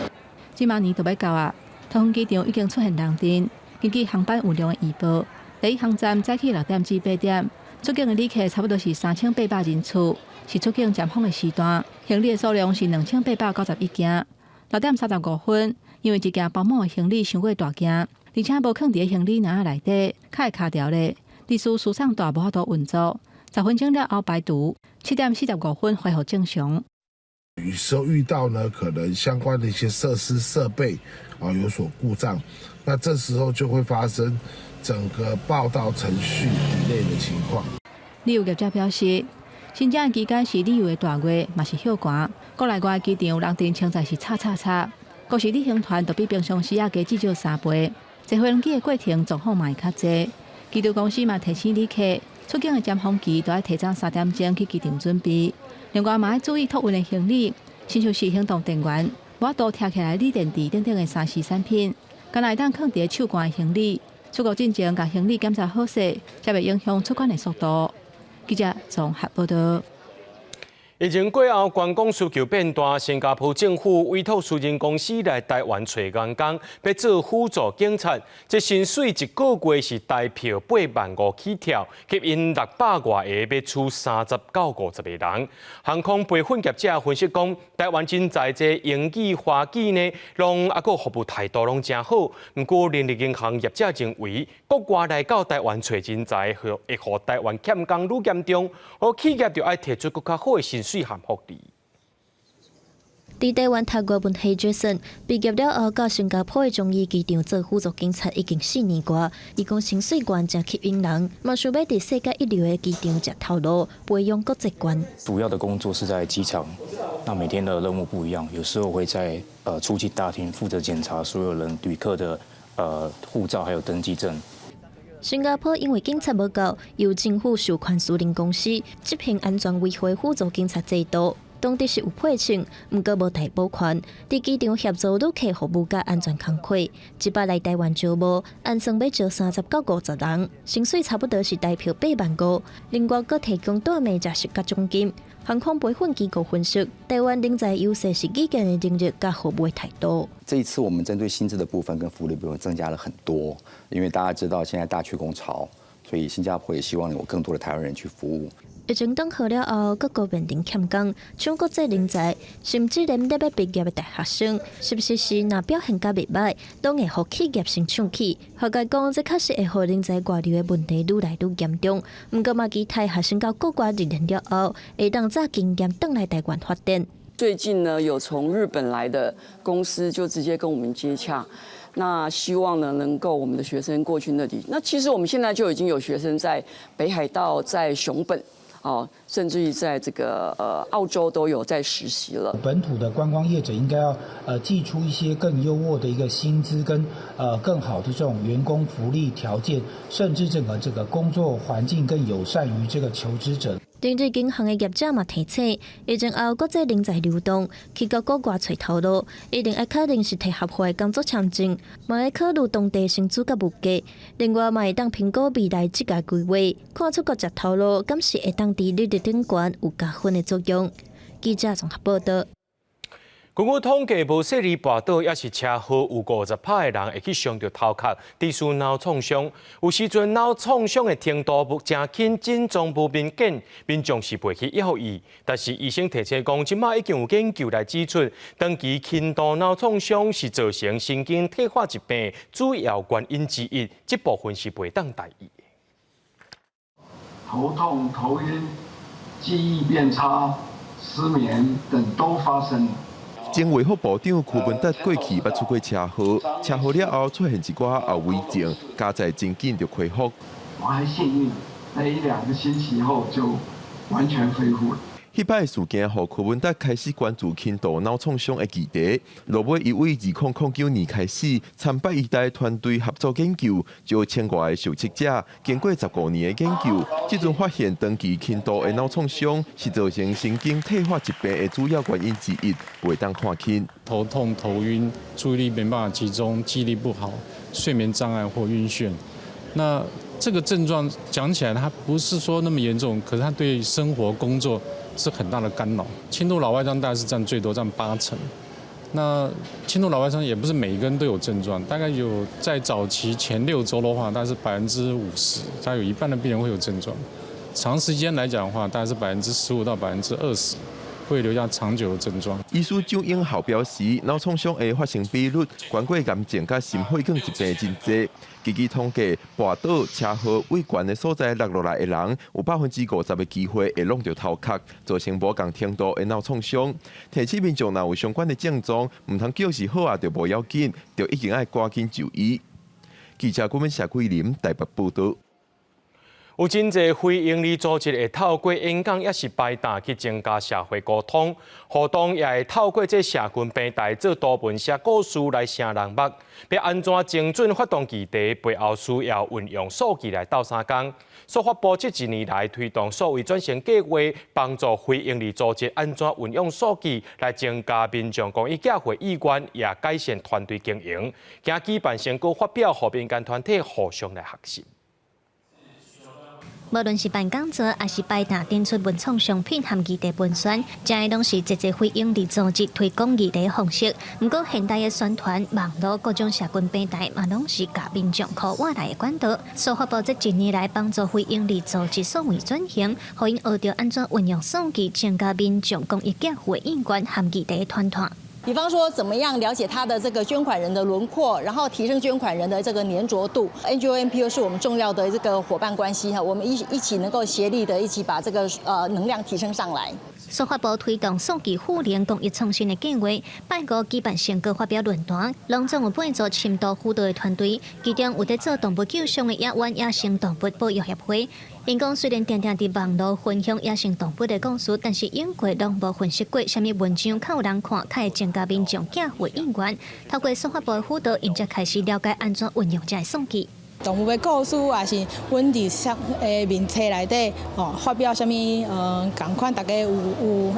這馬年就欲到啊，桃園機場已經出現人陣。根據航班運量的預報，第一航站早起6點至8點，出境的旅客差不多是3800人次，是出境尖峰的時段。行李的數量是2891件。6點35分，因為一件包滿的行李傷過大件，而且無囥佇咧行李籃仔內底，較會卡著咧。致使輸送帶無法度運作，10分鐘了後排除，7點45分恢復正常。有時候遇到呢，可能相關的一些設施設備啊有所故障，那這時候就會發生整個報到程序 delay 的情況。旅遊業者表示，申請期間是旅遊的大月，嘛是歇寒。國內外機場人陣稱在是吵吵吵，閣是旅行團就比平常時仔加至少3倍，坐飛機的過程狀況嘛會較濟。機場公司嘛提醒旅客，出境的尖峰期都愛提早3點鐘去機場準備。另外嘛愛注意託運的行李，親像是行動電源、無法度拆起來鋰電池等等的3C 產品，敢若會當囥佇咧手懸的行李。出國進前，共行李檢查好勢，才袂影響出關的速度。記者綜合報道。疫情過後，觀光需求變大，新加坡政府委託私人公司來台灣揣員工，欲做輔助警察。這薪水一個月是台票8萬5起跳，吸引600外个，欲取30到50個人。航空培訓業者分析講，台灣人才這英語、華語呢，攏猶閣服務態度攏誠好。毋過人力銀行業者認為，國外來到台灣揣人才，會予台灣欠工愈嚴重，予企業就愛提出閣較好的薪水和福利。佇台灣讀外文系 Jason 畢業了後，到新加坡的樟宜機場做輔助警察已經4年外。伊講薪水懸誠吸引人，嘛想欲佇世界一流的機場食頭路，培養國際觀。主要的工作是在機場，那每天的任務不一樣，有時候會在出境大廳負責檢查所有人旅客的護照還有登機證。新加坡因為警察無夠，由政府授權私人公司執行安全維護輔助警察制度。當地是有聘請，毋過無逮捕權。佇機場協助旅客服務佮安全工課。這擺來台灣招募，按算欲招30到50人，薪水差不多是台票8萬5。另外，閣提供蹛命食宿佮獎金。航空培訓機構分析，台灣人才優勢是語言的能力佮服務態度。這一次我們針對薪資的部分跟福利部分增加了很多，因為大家知道現在大缺工潮，所以新加坡也希望有更多的台灣人去服務。疫情頓好了後，各國面臨欠工，搶國際人才，甚至連咧欲畢業的大學生，是毋是是若表現較袂䆀，攏會予企業先搶去。學界講，這確實會予人才外流的問題愈來愈嚴重。毋過嘛，期待學生到國外歷練了後，會當帶經驗轉來台灣發展。最近呢，有從日本來的公司就直接跟我們接洽，那希望呢能夠我們的學生過去那裡。那其實我們現在就已經有學生在北海道、在熊本。哦，甚至於在這個澳洲都有在實習了。本土的觀光業者應該要祭出一些更優渥的一個薪資跟更好的這種員工福利條件，甚至這個工作環境更友善於這個求職者。人力銀行的業者嘛提醒，疫情後國際人才流動，去到國外揣頭路，一定愛確認是提合法的工作簽證，嘛愛考慮當地薪資佮物價。另外嘛會當評估未來職涯規劃，看出國食頭路，敢是會當佇履歷頂懸有加分的作用。記者綜合報道。根據統計，無細膩跋倒，抑是車禍，有50趴的人會去傷著頭殼，致使腦創傷。有時陣腦創傷的程度無誠輕，症狀無明顯，民眾是袂去留意。但是醫生提醒講，這馬已經有研究來指出，長期輕度腦創傷是造成神經退化疾病主要原因之一，這部分是袂當大意。頭痛、頭暈、記憶變差、失眠等都發生。前衛福部長柯文哲過去捌出過車禍，車禍了後出現一寡後遺症，佳哉真緊就恢復。我還幸運，在一兩個星期後就完全恢復了。彼擺事件，予柯文哲開始關注輕度腦創傷的議題。落尾，伊對2009年開始參拜醫大團隊合作研究，招千外个受測者，經過15年的研究，這陣發現長期輕度的腦創傷是造成神經退化疾病的主要原因之一，袂當看輕。頭痛、頭暈、注意力沒辦法集中、記憶力不好、睡眠障礙或暈眩。那這個症狀講起來，它不是說那麼嚴重，可是它對生活、工作是很大的干擾。輕度腦外傷大概是佔最多，佔8成。那輕度腦外傷也不是每一個人都有症狀，大概有在早期前6週的話，大概是50%，大概有一半的病人會有症狀。長時間來講的話，大概是15%到20%會留下長久的症狀。醫師蔣永豪表示，腦創傷的發生比率，懸過癌症佮心血管疾病真濟。根據統計，跋倒、車禍、對懸的所在落落來的人，有50%的機會會挵著頭殼，造成無仝程度的腦創傷。提醒民眾若有相關的症狀，毋通叫是好啊，就無要緊，就一定愛趕緊就醫。記者顧問謝桂林台北報道。有真濟非營利組織會透過演講，抑是擺檔去增加社會溝通活動，也會透過這社群平台做圖文寫故事來吸人目。欲按怎精準發動議題，背後需要運用數據來鬥相共。數發部這一年來推動數位轉型計劃，幫助非營利組織按怎運用數據來增加民眾公益寄付意願，也改善團隊經營。今舉辦成果發表，予民間團體互相來學習。無論是辦講座，抑是擺檔展出文創商品和議題文宣，這些攏是濟濟非營利組織推廣議題方式。毋過現代的宣傳、網路各種社群平台嘛，攏是共民眾箍倚來的管道。數發部這一年來幫助非營利組織數位轉型，予𪜶學著按怎運用數據增加民眾公益寄付意願和議題傳播。比方說，怎麼樣了解他的這個捐款人的輪廓，然後提升捐款人的這個粘着度。NGO NPO 是我們重要的這個夥伴關係哈，我們一起能夠協力的，一起把這個能量提升上來。數發部推動數據賦能公益創新的計劃，拜五舉辦成果發表論壇，攏總有八組深度輔導的團隊，其中有佇做動物救傷的野灣野生動物保育協會。𪜶講雖然定定佇網路分享野生動物的故事，但是永過攏無分析過啥物文章較有人看，較會增加民眾寄付意願。透過數發部的輔導，𪜶才開始了解按怎運用這个數據。動物的故事，抑是阮佇啥的面冊內底，吼發表啥物仝款，大家有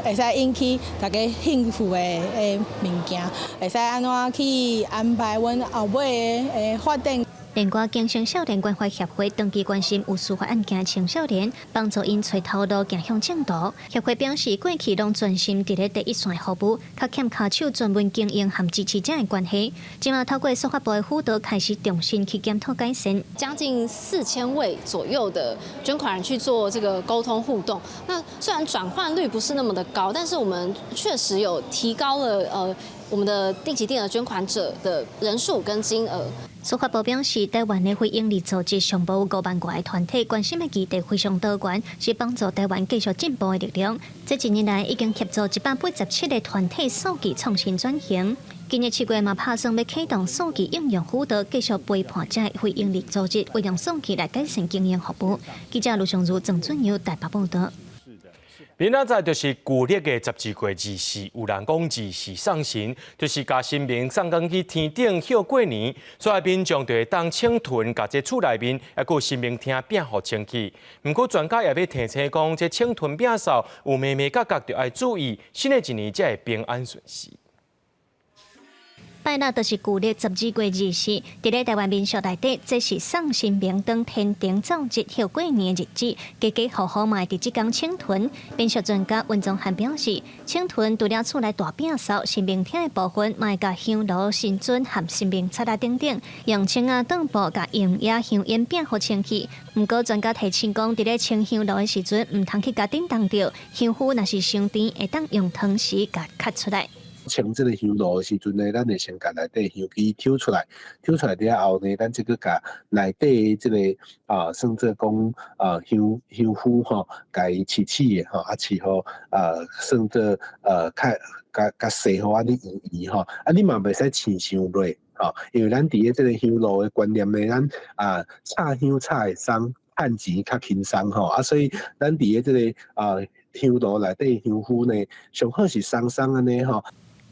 會使引起大家興趣的物件，會使按怎去安排阮後尾的發展。另外，景星少年關懷協會長期關心有司法案件的青少年，幫助𪜶揣頭路行向正途。協會表示，過去攏專心佇咧第一線服務，較欠跤手專門經營和支持者的關係。這馬透過數發部的輔導，開始重新去檢討改善。將近4000位左右的捐款人去做這個溝通互動。那雖然轉換率不是那麼的高，但是我們確實有提高了我們的定期定額捐款者的人數跟金額。數發部表示，台灣的非營利組織上無有5萬外個團體，關心的議題非常多元，是幫助台灣繼續進步的力量。這一年來已經協助187個團體數據創新轉型。今年7月嘛，拍算欲啟動數據應用輔導，繼續陪伴這非營利組織運用數據來改善經營服務。記者盧尚如、鄭俊友台北報道。明仔載就是舊曆的12月24，有人講24送神，就是共神明送轉去天頂歇過年，所以民眾就會當請囤，共這厝內面，抑閣神明廳摒予清氣。毋過專家也欲提醒講，這請囤摒掃有眉眉角角，著愛注意，新的一年才會平安順遂。拜六就是舊曆12月20，佇咧台灣民俗內底，這是送神明轉天庭灶日後過年的日子，家家戶戶嘛會佇這工清囤。民俗專家溫宗漢表示，清囤除了厝內大摒掃、神明廳的部分，嘛會共香爐、神尊和神明冊仔等等，用清仔當布共用野香煙摒予清氣。毋過專家提醒講，佇咧清香爐的時陣，毋通去共振動著，香灰若是傷甜，會當用湯匙共磕出來。清這个香爐的時陣呢，咱會先共內底香枝抽出來，抽出來了後呢，咱這閣共內底這个啊，算做講啊香香灰吼，共伊拭拭的吼，啊拭予啊算做較共共洗予按呢圓圓吼，啊你嘛袂使穿傷落吼，因為咱佇咧這个香爐的觀念呢，咱啊插香插會鬆，趁錢較輕鬆吼，啊所以咱佇咧這个啊香爐內底香灰呢，上好是鬆鬆按呢吼。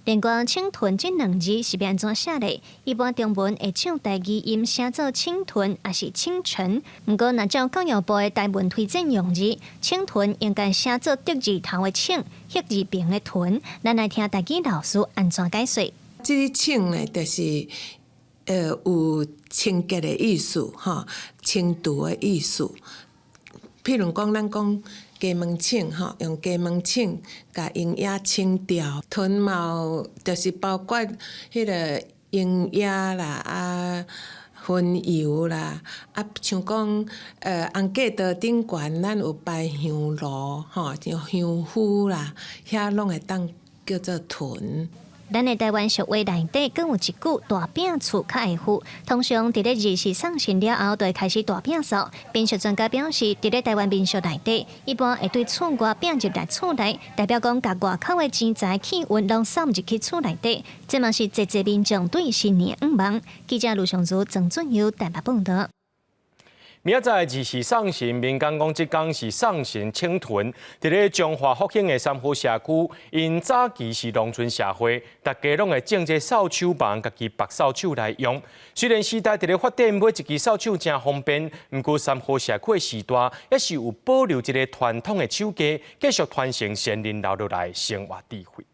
另外，清囤這兩字是欲按怎寫咧？一般中文會照台語音寫做清囤，抑是清晨。毋過，若照教育部的台文推薦用字，清囤應該寫做竹字頭的清，彼字旁的屯。咱來聽台語老師按怎解說。這个清呢，就是有清潔的意思，吼，清除的意思。譬如講，咱講雞毛清吼，用雞毛清共蠅蟻清掉。囤嘛有，就是包括彼个蠅蟻啦，啊，薰油啦，啊，像講紅過道頂懸，咱有擺香爐吼，像香灰啦，遐攏會當叫做囤。咱的台灣俗話內底，閣有一句大餅厝較會富。通常佇咧二十送神了後，就會開始大餅掃。民俗專家表示，佇咧台灣民俗內底，一般會對厝外餅入來厝內，代表講共外口的錢財氣運攏送入去厝內底。這嘛是濟濟民眾對新年願望。記者盧尚如、曾俊佑台北報導。明仔載二四送神，民間講這工是送神清囤。佇咧彰化福興的三和社區，𪜶早期是農村社會，大家攏會種這掃帚網，家己縛掃帚來用。雖然時代佇咧發展，買一支掃帚誠方便，毋過三和社區的時代，猶是有保留這个傳統的手藝，繼續傳承先人留落來生活智慧。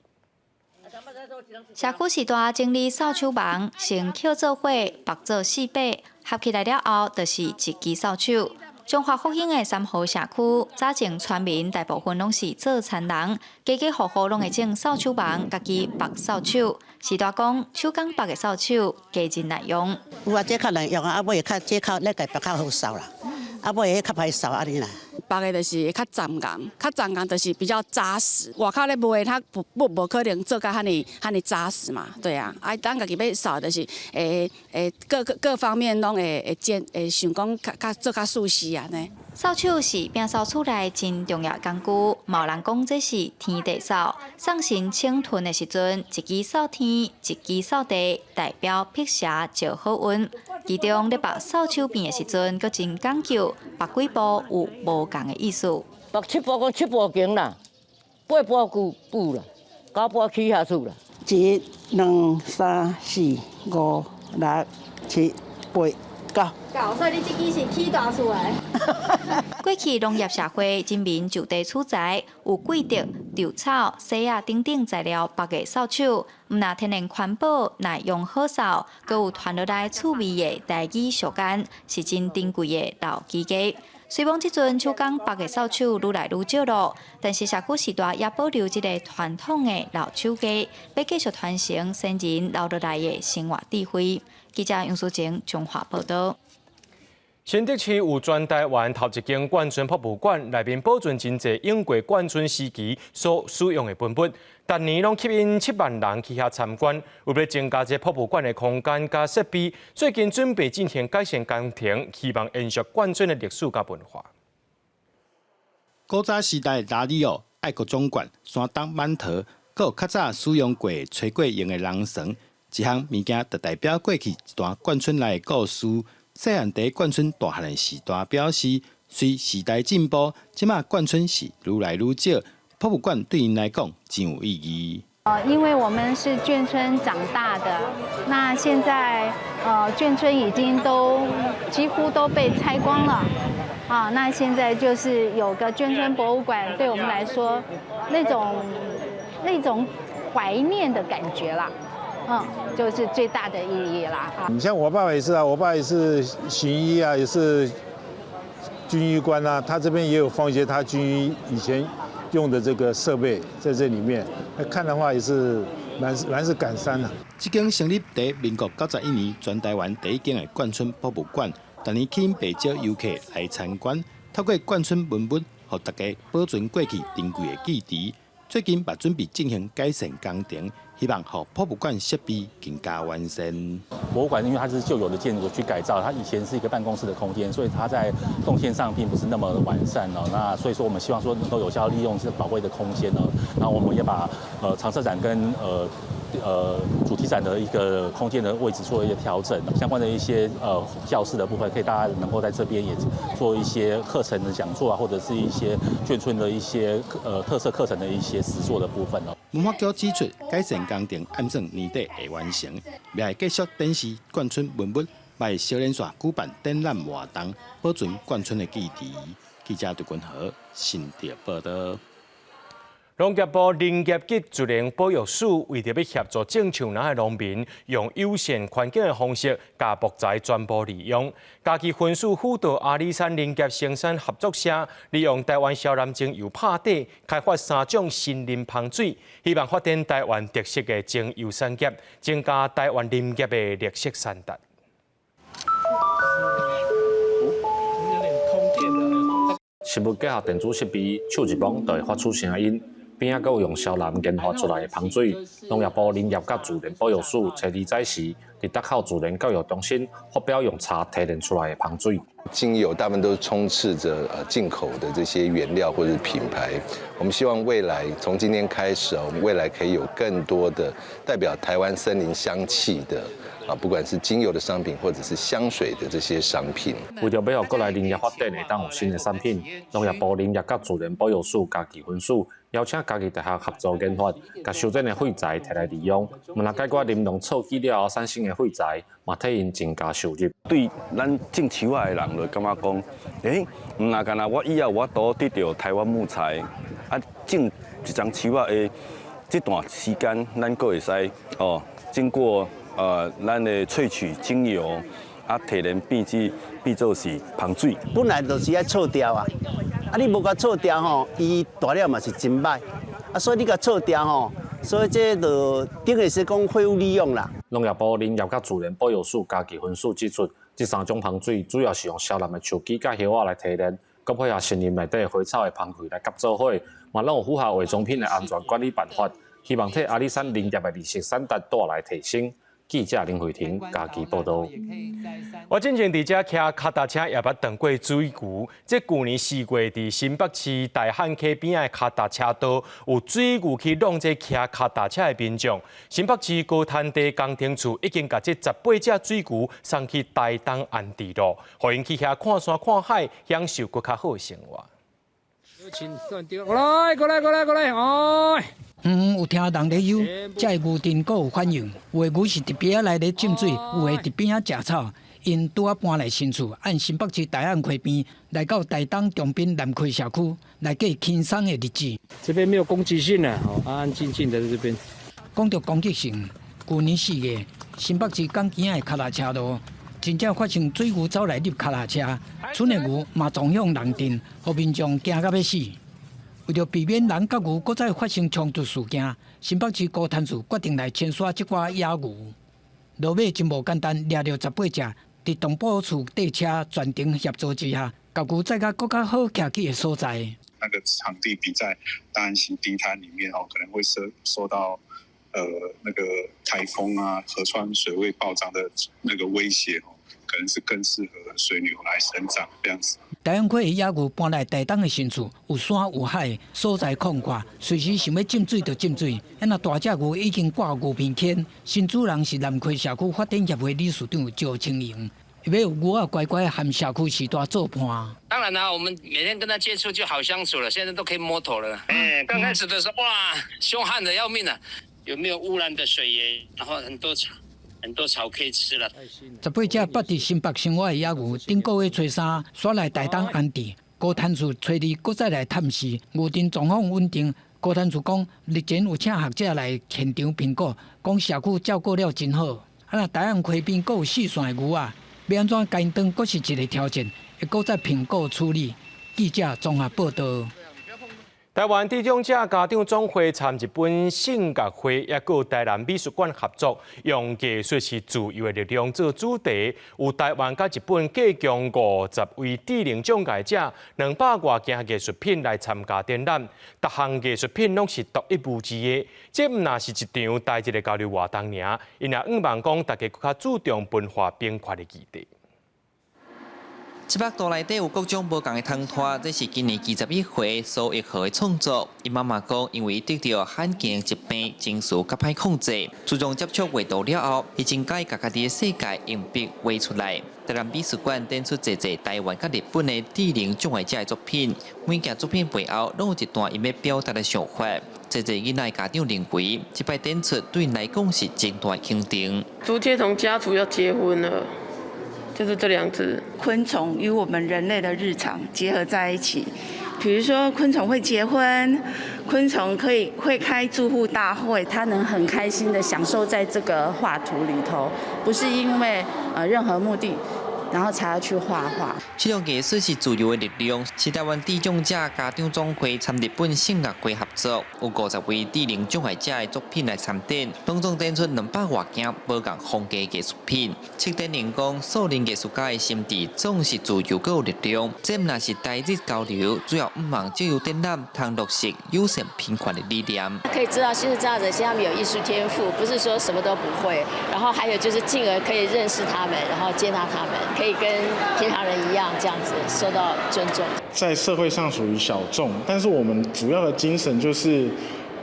社區時代整理掃帚網，先抾做伙，縛做四塊，合起來了後，就是一支掃帚。彰化福興的三和社區，早前村民大部分攏是做田人，家家戶戶攏會種掃帚網，家己縛掃帚。時代講，手工縛的掃帚加真耐用。有啊，這較耐用啊，啊尾較這較那個縛較好掃啦，啊尾彼較歹掃按呢啦。縛的就是會較欉儢，較欉儢就是比較紮實。外口咧賣，它不不無可能做甲遐爾遐爾紮實嘛，對啊。啊，咱家己欲掃就是會會各個各方面攏會會見會想講較較做較舒適按呢。掃帚是摒掃厝內真重要工具，嘛有人講這是天地掃。送神清囤的時陣，一支掃天，一支掃地，代表辟邪招好運。其中咧縛掃帚柄的時陣，閣真講究，縛幾步有無仝的意思。縛七步講七步行啦，八步久步啦，九步起下厝啦。一、兩、三、四、五、六、七、八、九。九，所以你這支是起大厝的。過去農業社會，人民就地取材，有桂竹、稻草、箬仔等等材料縛的掃帚，毋但天然環保、耐用好掃，閣有傳落來趣味的台語俗諳，是真珍貴的老技藝。雖罔這陣手工縛的掃帚愈來愈少囉，但是社區時代也保留這个傳統的老手藝，欲繼續傳承先人留落來的生活智慧。記者楊淑靜彰化報導。新竹市有全台灣頭一間眷村博物館，內面保存真濟英國眷村時期所使用的文物，逐年攏吸引7萬人去遐參觀。為欲增加這博物館的空間佮設備，最近準備進行改善工程，希望延續眷村的歷史佮文化。古早時代哪里哦，愛國總館、山東饅頭，閣有較早使用過、炊過用的龍船，這項物件就代表過去一段眷村內的故事。細漢佇眷村大漢的時代表示，隨時代進步，這馬眷村是愈來愈少，博物館對𪜶來講真有意義。因為我們是眷村長大的，那現在眷村已經都幾乎都被拆光了，啊，那現在就是有個眷村博物館，對我們來說，那種懷念的感覺啦。就是最大的意義啦。你像我爸爸也是啊，我爸也是行醫啊，也是軍醫官啊，他這邊也有放一些他軍醫以前用的這個設備在這裡面，看的話也是蠻是感傷的。這間成立佇民國91年，全台灣第一間的眷村博物館，逐年吸引袂少遊客來參觀。透過眷村文物，予大家保存過去珍貴的記憶。最近嘛準備進行改善工程，希望予博物館設備更加完善。博物館因為它是舊有的建築去改造，它以前是一個辦公室的空間，所以它在動線上並不是那麼的完善哦。那所以說，我們希望說能夠有效利用這寶貴的空間呢。那我們也把常設展跟主題展的一個空間的位置做一些調整，相關的一些教室的部分，可以大家能夠在這邊也做一些課程的講座啊，或者是一些眷村的一些特色課程的一些實作的部分哦。文化局指出，改善工程按算年底會完成，未來繼續展示眷村文物，嘛會小連續舉辦展覽活動，保存眷村的記憶。記者杜君和新竹報道。農業部林業及自然保育署為著欲協助種樹林的農民，用友善環境的方式，共木材全部利用。嘉義分署輔導阿里山林業生產合作社，利用台灣蕭楠精油拍底，開發三種森林芳水，希望發展台灣特色的精油產業，增加台灣林業的綠色產值。食物結合電子設備，手一摸就會發出聲音。邊仔閣有用蕭楠研發出來的芳水，農業部林業佮自然保育署初二早時，佇竹口自然教育中心發表用茶提煉出來的芳水。精油大部分都是充斥著進口的這些原料或者品牌。我們希望未來從今天開始啊，我們未來可以有更多的代表台灣森林香氣的啊，不管是精油的商品或者是香水的這些商品。為著欲予國內林業發展會當有新的產品，農業部林業佮自然保育署嘉義分署邀請嘉義大學合作研發，共修剪的廢材提來利用，毋但解決林農錯棄了後產生的廢材，嘛替𪜶增加收入。對咱種樹仔的人就感覺講，毋若干焦我以後有法度得著台灣木材，啊，種一叢樹仔的這段時間，咱閣會使哦，經過咱的萃取精油，啊，提煉變做是芳水。本來就是愛銼掉啊，啊，你無共銼掉吼，伊大了嘛是真䆀，啊，所以你共銼掉吼，所以這就等於是講廢物利用啦。農業部林業佮自然保育署嘉義分署指出，這三種芳水主要是用蕭楠的樹枝佮葉仔來提煉，閣配合森林內底花草的芳氣來夾做伙，嘛攏有符合化妝品的安全管理辦法，希望替阿里山林業的綠色產值帶來提升。記者林慧婷嘉義報導。我進前佇遮騎跤踏車也捌撞過水牛。這舊年4月，佇新北市大漢溪邊仔的跤踏車道，有水牛去挵這騎跤踏車的民眾。新北市高灘地工程處已經共這18隻水牛送去台東安置咯，予𪜶去遐看山看海，享受閣較好的生活。過來，過來，過來，過來，哎！有聽人咧吆，這个牛陣閣有反應。有的牛是佇邊仔來咧浸水，有的佇邊仔食草。𪜶拄仔搬來新厝，按新北市大漢溪邊來到台東長濱南溪社區來過輕鬆的日子。這邊沒有攻擊性啊，安安靜靜的在這邊。講著攻擊性，舊年4月，新北市港墘仔的跤踏車路，真正發生水牛走來入跤踏車，賰的牛嘛撞向人陣，予民眾驚甲欲死。為著避免人佮牛閣再發生衝突事件，新北市高灘處決定來清沙這寡野牛。落尾真無簡單，掠著18隻，佇動保處綴車全程協助之下，共牛載到閣較好徛起的所在。那個場地比在大安溪堤灘裡面哦，可能會受到那個颱風啊、河川水位暴漲的那個威脅哦，可能是更適合水牛來生長這樣子。大漢溪的野牛搬來台東的新厝，有山有海，所在曠闊，隨時想欲浸水就浸水。啊，若大隻牛已經掛牛皮牽，新主人是南溪社區發展協會理事長趙清榮，欲予牛仔乖乖和社區序大做伴。當然啦，我們每天跟他接觸就好相處了，現在都可以摸頭了。哎，剛開始的時候，哇，兇悍的要命啊！有沒有污染的水源？然後很多草。很多草可以吃了。18隻捌佇新北生活的野牛，頂個月初三徙來台東安置。高灘處初二閣再來探視，牛陣狀況穩定，高丹樹講，日前有請學者來現場評估，講社區照顧了真好。啊，若大安溪邊閣有四線的牛仔，欲按怎共𪜶斷，閣是一個挑戰，會閣再評估處理。記者綜合報導。台灣智障者家長總會參日本聖樂會，抑閣有台南美術館合作，用藝術是自由的力量做主題。有台灣佮日本各共50位智能障礙者，200外件藝術品來參加展覽，逐項藝術品攏是獨一無二的。這毋但是一場台日的交流活動爾，𪜶也向望講，大家閣較注重文化平權的議題。700度內底有各種無仝的窗拖，這是今年21歲蘇奕豪的創作。伊媽媽講，因為得著罕見疾病，情緒較歹控制。自從接觸畫圖了後，伊真佮意共家己的世界用筆畫出來。台南美術館展出濟濟台灣佮日本的智能障礙者的作品，每件作品背後攏有一段𪜶欲表達的想法。濟濟囡仔的家長認為，這擺展出對𪜶來講是真大的肯定。竹節蟲家族要結婚了。就是這兩隻昆蟲與我們人類的日常結合在一起，比如說昆蟲會結婚，昆蟲可以會開住戶大會，他能很開心的享受在這個畫圖裡頭，不是因為任何目的。然後才要去畫畫。這種藝術是自由的力量，是台灣智障者家長總會參日本聖樂會合作，有50位智能障礙者的作品來參展，攏總展出200外件無仝風格藝術品。策展人講，素人藝術家的心智總是自由閣有力量，這毋但是台日交流，主要向望藉由展覽通落實友善平權的理念。可以知道，心智障礙者其實他們有藝術天賦，不是說什麼都不會。然後還有就是進而可以認識他們，然後接納他們。可以跟平常人一樣，這樣子受到尊重。在社會上屬於小眾，但是我們主要的精神就是，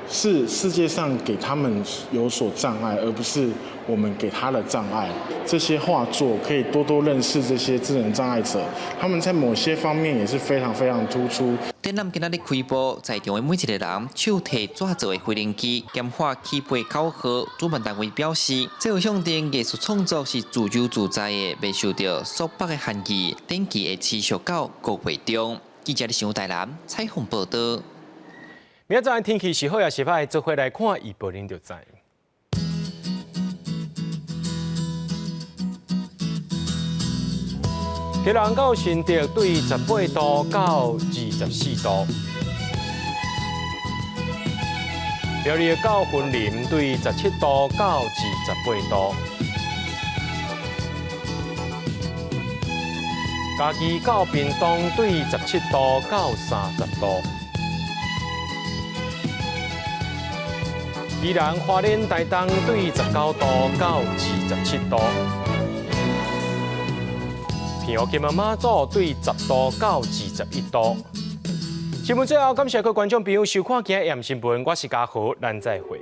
是世界上給他們有所障礙，而不是我們給他的障礙。這些畫作可以多多認識這些智能障礙者，他們在某些方面也是非常非常突出。展覽今仔日開播，在場的每一個人手提紙做的飛行機，兼畫起飛口號。主辦單位表示，這個象徵藝術創作是自由自在的，袂受著束縛的限制。展期會持續到5月中。記者李台南採訪報導。明仔載天氣是好抑是歹，做伙來看預報，恁就知。基隆到新竹對18度到24度，苗栗到雲林對17度到28度，嘉義到屏東對17度到30度，宜蘭花蓮台東對19度到27度。平湖金門馬祖對10度到21度。新聞最後，感謝各位觀眾朋友收看今日新聞，我是嘉豪，咱再會。